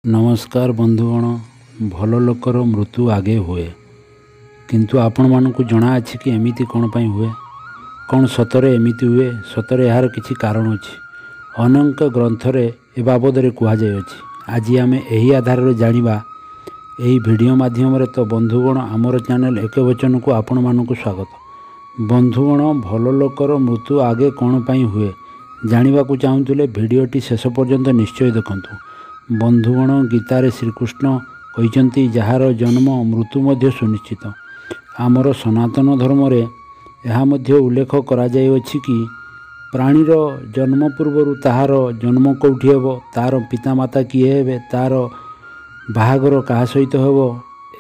ନମସ୍କାର ବନ୍ଧୁଗଣ, ଭଲ ଲୋକର ମୃତ୍ୟୁ ଆଗେ ହୁଏ। କିନ୍ତୁ ଆପଣମାନଙ୍କୁ ଜଣାଅଛି କି ଏମିତି କ'ଣ ପାଇଁ ହୁଏ? କ'ଣ ସତରେ ଏମିତି ହୁଏ? ସତରେ ଏହାର କିଛି କାରଣ ଅଛି। ଅନେକ ଗ୍ରନ୍ଥରେ ଏ ବାବଦରେ କୁହାଯାଇଅଛି। ଆଜି ଆମେ ଏହି ଆଧାରରେ ଜାଣିବା ଏହି ଭିଡ଼ିଓ ମାଧ୍ୟମରେ। ତ ବନ୍ଧୁଗଣ, ଆମର ଚ୍ୟାନେଲ ଏକବଚନକୁ ଆପଣମାନଙ୍କୁ ସ୍ୱାଗତ। ବନ୍ଧୁଗଣ, ଭଲ ଲୋକର ମୃତ୍ୟୁ ଆଗେ କ'ଣ ପାଇଁ ହୁଏ ଜାଣିବାକୁ ଚାହୁଁଥିଲେ ଭିଡ଼ିଓଟି ଶେଷ ପର୍ଯ୍ୟନ୍ତ ନିଶ୍ଚୟ ଦେଖନ୍ତୁ। ବନ୍ଧୁଗଣ, ଗୀତାରେ ଶ୍ରୀକୃଷ୍ଣ କହିଛନ୍ତି, ଯାହାର ଜନ୍ମ ମୃତ୍ୟୁ ମଧ୍ୟ ସୁନିଶ୍ଚିତ। ଆମର ସନାତନ ଧର୍ମରେ ଏହା ମଧ୍ୟ ଉଲ୍ଲେଖ କରାଯାଇଅଛି କି ପ୍ରାଣୀର ଜନ୍ମ ପୂର୍ବରୁ ତାହାର ଜନ୍ମ କେଉଁଠି ହେବ, ତା'ର ପିତାମାତା କିଏ ହେବେ, ତା'ର ବାହାଘର କାହା ସହିତ ହେବ,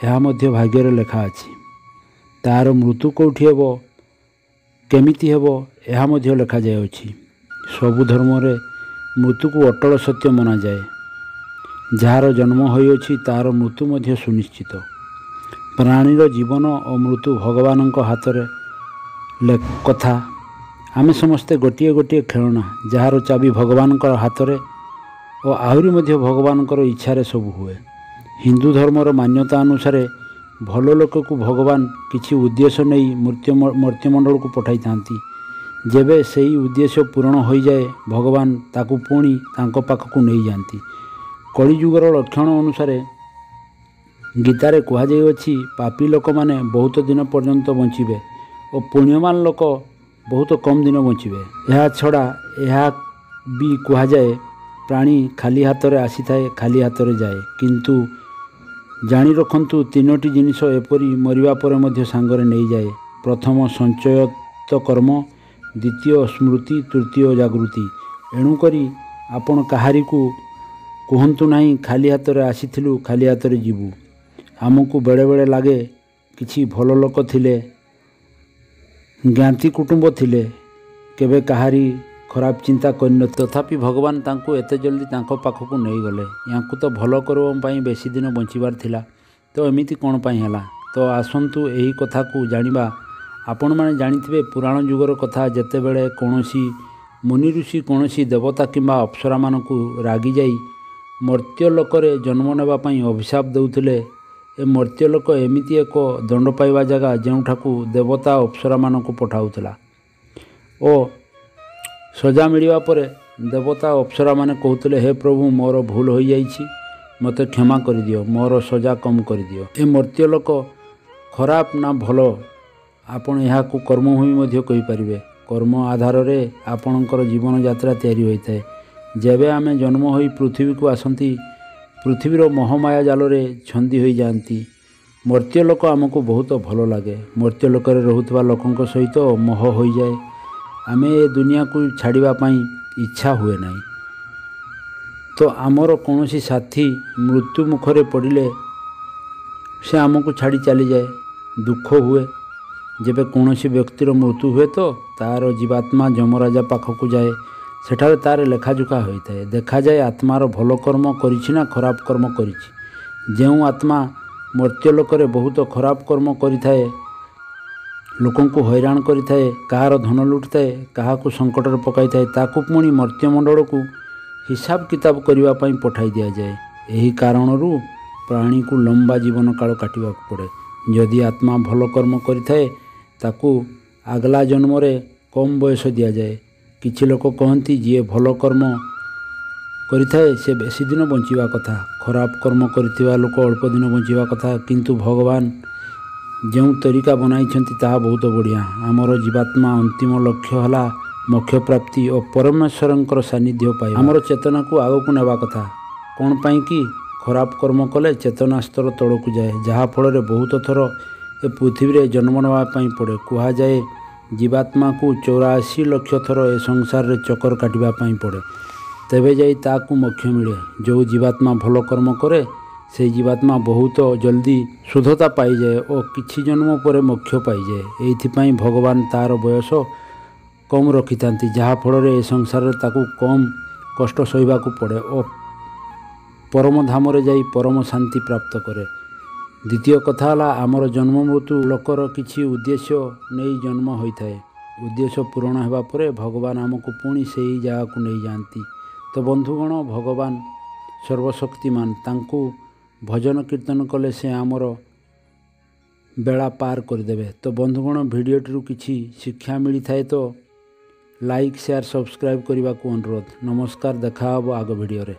ଏହା ମଧ୍ୟ ଭାଗ୍ୟରେ ଲେଖା ଅଛି। ତା'ର ମୃତ୍ୟୁ କେଉଁଠି ହେବ, କେମିତି ହେବ, ଏହା ମଧ୍ୟ ଲେଖାଯାଇଅଛି। ସବୁ ଧର୍ମରେ ମୃତ୍ୟୁକୁ ଅଟଳ ସତ୍ୟ ମନାଯାଏ। ଯାହାର ଜନ୍ମ ହୋଇଅଛି ତା'ର ମୃତ୍ୟୁ ମଧ୍ୟ ସୁନିଶ୍ଚିତ। ପ୍ରାଣୀର ଜୀବନ ଓ ମୃତ୍ୟୁ ଭଗବାନଙ୍କ ହାତରେ କଥା। ଆମେ ସମସ୍ତେ ଗୋଟିଏ ଗୋଟିଏ ଖେଳଣା, ଯାହାର ଚାବି ଭଗବାନଙ୍କ ହାତରେ ଓ ଆହୁରି ମଧ୍ୟ ଭଗବାନଙ୍କର ଇଚ୍ଛାରେ ସବୁ ହୁଏ। ହିନ୍ଦୁ ଧର୍ମର ମାନ୍ୟତା ଅନୁସାରେ ଭଲ ଲୋକକୁ ଭଗବାନ କିଛି ଉଦ୍ଦେଶ୍ୟ ନେଇ ମର୍ତ୍ତ୍ୟମଣ୍ଡଳକୁ ପଠାଇଥାନ୍ତି। ଯେବେ ସେହି ଉଦ୍ଦେଶ୍ୟ ପୂରଣ ହୋଇଯାଏ, ଭଗବାନ ତାକୁ ପୁଣି ତାଙ୍କ ପାଖକୁ ନେଇଯାଆନ୍ତି। କଳିଯୁଗର ଲକ୍ଷଣ ଅନୁସାରେ ଗୀତାରେ କୁହାଯାଇଅଛି, ପାପୀ ଲୋକମାନେ ବହୁତ ଦିନ ପର୍ଯ୍ୟନ୍ତ ବଞ୍ଚିବେ ଓ ପୁଣ୍ୟବାନ ଲୋକ ବହୁତ କମ୍ ଦିନ ବଞ୍ଚିବେ। ଏହା ଛଡ଼ା ଏହା ବି କୁହାଯାଏ, ପ୍ରାଣୀ ଖାଲି ହାତରେ ଆସିଥାଏ, ଖାଲି ହାତରେ ଯାଏ। କିନ୍ତୁ ଜାଣି ରଖନ୍ତୁ, ତିନୋଟି ଜିନିଷ ଏପରି ମରିବା ପରେ ମଧ୍ୟ ସାଙ୍ଗରେ ନେଇଯାଏ। ପ୍ରଥମ ସଞ୍ଚୟତ କର୍ମ, ଦ୍ୱିତୀୟ ସ୍ମୃତି, ତୃତୀୟ ଜାଗୃତି। ଏଣୁକରି ଆପଣ କାହାରିକୁ କୁହନ୍ତୁ ନାହିଁ ଖାଲି ହାତରେ ଆସିଥିଲୁ, ଖାଲି ହାତରେ ଯିବୁ। ଆମକୁ ବେଳେବେଳେ ଲାଗେ କିଛି ଭଲ ଲୋକ ଥିଲେ, ଜ୍ଞାତି କୁଟୁମ୍ବ ଥିଲେ, କେବେ କାହାରି ଖରାପ ଚିନ୍ତା କରିନ, ତଥାପି ଭଗବାନ ତାଙ୍କୁ ଏତେ ଜଲ୍ଦି ତାଙ୍କ ପାଖକୁ ନେଇଗଲେ। ୟାଙ୍କୁ ତ ଭଲ କର୍ମ ପାଇଁ ବେଶୀ ଦିନ ବଞ୍ଚିବାର ଥିଲା, ତ ଏମିତି କ'ଣ ପାଇଁ ହେଲା? ତ ଆସନ୍ତୁ ଏହି କଥାକୁ ଜାଣିବା। ଆପଣମାନେ ଜାଣିଥିବେ ପୁରାଣ ଯୁଗର କଥା, ଯେତେବେଳେ କୌଣସି ମୁନି ଋଷି କୌଣସି ଦେବତା କିମ୍ବା ଅପ୍ସରାମାନଙ୍କୁ ରାଗିଯାଇ ମର୍ତ୍ତ୍ୟଲୋକରେ ଜନ୍ମ ନେବା ପାଇଁ ଅଭିଶାପ ଦେଉଥିଲେ। ଏ ମର୍ତ୍ତ୍ୟଲୋକ ଏମିତି ଏକ ଦଣ୍ଡ ପାଇବା ଜାଗା, ଯେଉଁଠାକୁ ଦେବତା ଅପ୍ସରାମାନଙ୍କୁ ପଠାଉଥିଲା ଓ ସଜା ମିଳିବା ପରେ ଦେବତା ଅପ୍ସରାମାନେ କହୁଥିଲେ, ହେ ପ୍ରଭୁ, ମୋର ଭୁଲ ହୋଇଯାଇଛି, ମୋତେ କ୍ଷମା କରିଦିଅ, ମୋର ସଜା କମ୍ କରିଦିଅ। ଏ ମର୍ତ୍ତ୍ୟଲୋକ ଖରାପ ନା ଭଲ? ଆପଣ ଏହାକୁ କର୍ମଭୂମି ମଧ୍ୟ କହିପାରିବେ। କର୍ମ ଆଧାରରେ ଆପଣଙ୍କର ଜୀବନଯାତ୍ରା ତିଆରି ହୋଇଥାଏ। ଯେବେ ଆମେ ଜନ୍ମ ହୋଇ ପୃଥିବୀକୁ ଆସନ୍ତି, ପୃଥିବୀର ମୋହମାୟା ଜାଲରେ ଛନ୍ଦି ହୋଇଯାଆନ୍ତି। ମର୍ତ୍ତ୍ୟଲୋକ ଆମକୁ ବହୁତ ଭଲ ଲାଗେ। ମର୍ତ୍ତ୍ୟଲୋକରେ ରହୁଥିବା ଲୋକଙ୍କ ସହିତ ମୋହ ହୋଇଯାଏ। ଆମେ ଏ ଦୁନିଆକୁ ଛାଡ଼ିବା ପାଇଁ ଇଚ୍ଛା ହୁଏ ନାହିଁ। ତ ଆମର କୌଣସି ସାଥୀ ମୃତ୍ୟୁ ମୁଖରେ ପଡ଼ିଲେ, ସେ ଆମକୁ ଛାଡ଼ି ଚାଲିଯାଏ, ଦୁଃଖ ହୁଏ। ଯେବେ କୌଣସି ବ୍ୟକ୍ତିର ମୃତ୍ୟୁ ହୁଏ ତ ତା'ର ଜୀବାତ୍ମା ଯମରାଜା ପାଖକୁ ଯାଏ। ସେଠାରେ ତା'ର ଲେଖାଯୋଖା ହୋଇଥାଏ। ଦେଖାଯାଏ ଆତ୍ମାର ଭଲ କର୍ମ କରିଛି ନା ଖରାପ କର୍ମ କରିଛି। ଯେଉଁ ଆତ୍ମା ମର୍ତ୍ତ୍ୟଲୋକରେ ବହୁତ ଖରାପ କର୍ମ କରିଥାଏ, ଲୋକଙ୍କୁ ହଇରାଣ କରିଥାଏ, କାହାର ଧନ ଲୁଟିଥାଏ, କାହାକୁ ସଙ୍କଟରେ ପକାଇଥାଏ, ତାକୁ ପୁଣି ମର୍ତ୍ତ୍ୟମଣ୍ଡଳକୁ ହିସାବ କିତାବ କରିବା ପାଇଁ ପଠାଇ ଦିଆଯାଏ। ଏହି କାରଣରୁ ପ୍ରାଣୀକୁ ଲମ୍ବା ଜୀବନ କାଳ କାଟିବାକୁ ପଡ଼େ। ଯଦି ଆତ୍ମା ଭଲ କର୍ମ କରିଥାଏ, ତାକୁ ଆଗଲା ଜନ୍ମରେ କମ୍ ବୟସ ଦିଆଯାଏ। କିଛି ଲୋକ କହନ୍ତି, ଯିଏ ଭଲ କର୍ମ କରିଥାଏ ସେ ବେଶୀ ଦିନ ବଞ୍ଚିବା କଥା, ଖରାପ କର୍ମ କରିଥିବା ଲୋକ ଅଳ୍ପ ଦିନ ବଞ୍ଚିବା କଥା। କିନ୍ତୁ ଭଗବାନ ଯେଉଁ ତରିକା ବନାଇଛନ୍ତି ତାହା ବହୁତ ବଢ଼ିଆ। ଆମର ଜୀବାତ୍ମା ଅନ୍ତିମ ଲକ୍ଷ୍ୟ ହେଲା ମୋକ୍ଷ ପ୍ରାପ୍ତି ଓ ପରମେଶ୍ୱରଙ୍କର ସାନ୍ନିଧ୍ୟ ପାଇବା। ଆମର ଚେତନାକୁ ଆଗକୁ ନେବା କଥା। କ'ଣ ପାଇଁ କି ଖରାପ କର୍ମ କଲେ ଚେତନା ସ୍ତର ତଳକୁ ଯାଏ, ଯାହାଫଳରେ ବହୁତ ଥର ଏ ପୃଥିବୀରେ ଜନ୍ମ ନେବା ପାଇଁ ପଡ଼େ। କୁହାଯାଏ ଜୀବାତ୍ମାକୁ 84 ଲକ୍ଷ ଥର ଏ ସଂସାରରେ ଚକର କାଟିବା ପାଇଁ ପଡ଼େ, ତେବେ ଯାଇ ତାକୁ ମୋକ୍ଷ ମିଳେ। ଯେଉଁ ଜୀବାତ୍ମା ଭଲ କର୍ମ କରେ, ସେଇ ଜୀବାତ୍ମା ବହୁତ ଜଲ୍ଦି ଶୁଦ୍ଧତା ପାଇଯାଏ ଓ କିଛି ଜନ୍ମ ପରେ ମୋକ୍ଷ ପାଇଯାଏ। ଏଇଥିପାଇଁ ଭଗବାନ ତା'ର ବୟସ କମ୍ ରଖିଥାନ୍ତି, ଯାହାଫଳରେ ଏ ସଂସାରରେ ତାକୁ କମ୍ କଷ୍ଟ ସହିବାକୁ ପଡ଼େ ଓ ପରମଧାମରେ ଯାଇ ପରମ ଶାନ୍ତି ପ୍ରାପ୍ତ କରେ। ଦ୍ୱିତୀୟ କଥା ହେଲା, ଆମର ଜନ୍ମ ମୃତ୍ୟୁ ଲୋକର କିଛି ଉଦ୍ଦେଶ୍ୟ ନେଇ ଜନ୍ମ ହୋଇଥାଏ। ଉଦ୍ଦେଶ୍ୟ ପୂରଣ ହେବା ପରେ ଭଗବାନ ଆମକୁ ପୁଣି ସେଇ ଜାଗାକୁ ନେଇଯାଆନ୍ତି। ତ ବନ୍ଧୁଗଣ, ଭଗବାନ ସର୍ବଶକ୍ତିମାନ। ତାଙ୍କୁ ଭଜନ କୀର୍ତ୍ତନ କଲେ ସେ ଆମର ବେଳା ପାର କରିଦେବେ। ତ ବନ୍ଧୁଗଣ, ଭିଡ଼ିଓଟିରୁ କିଛି ଶିକ୍ଷା ମିଳିଥାଏ ତ ଲାଇକ୍, ସେୟାର, ସବସ୍କ୍ରାଇବ୍ କରିବାକୁ ଅନୁରୋଧ। ନମସ୍କାର, ଦେଖା ହେବ ଆଗ ଭିଡ଼ିଓରେ।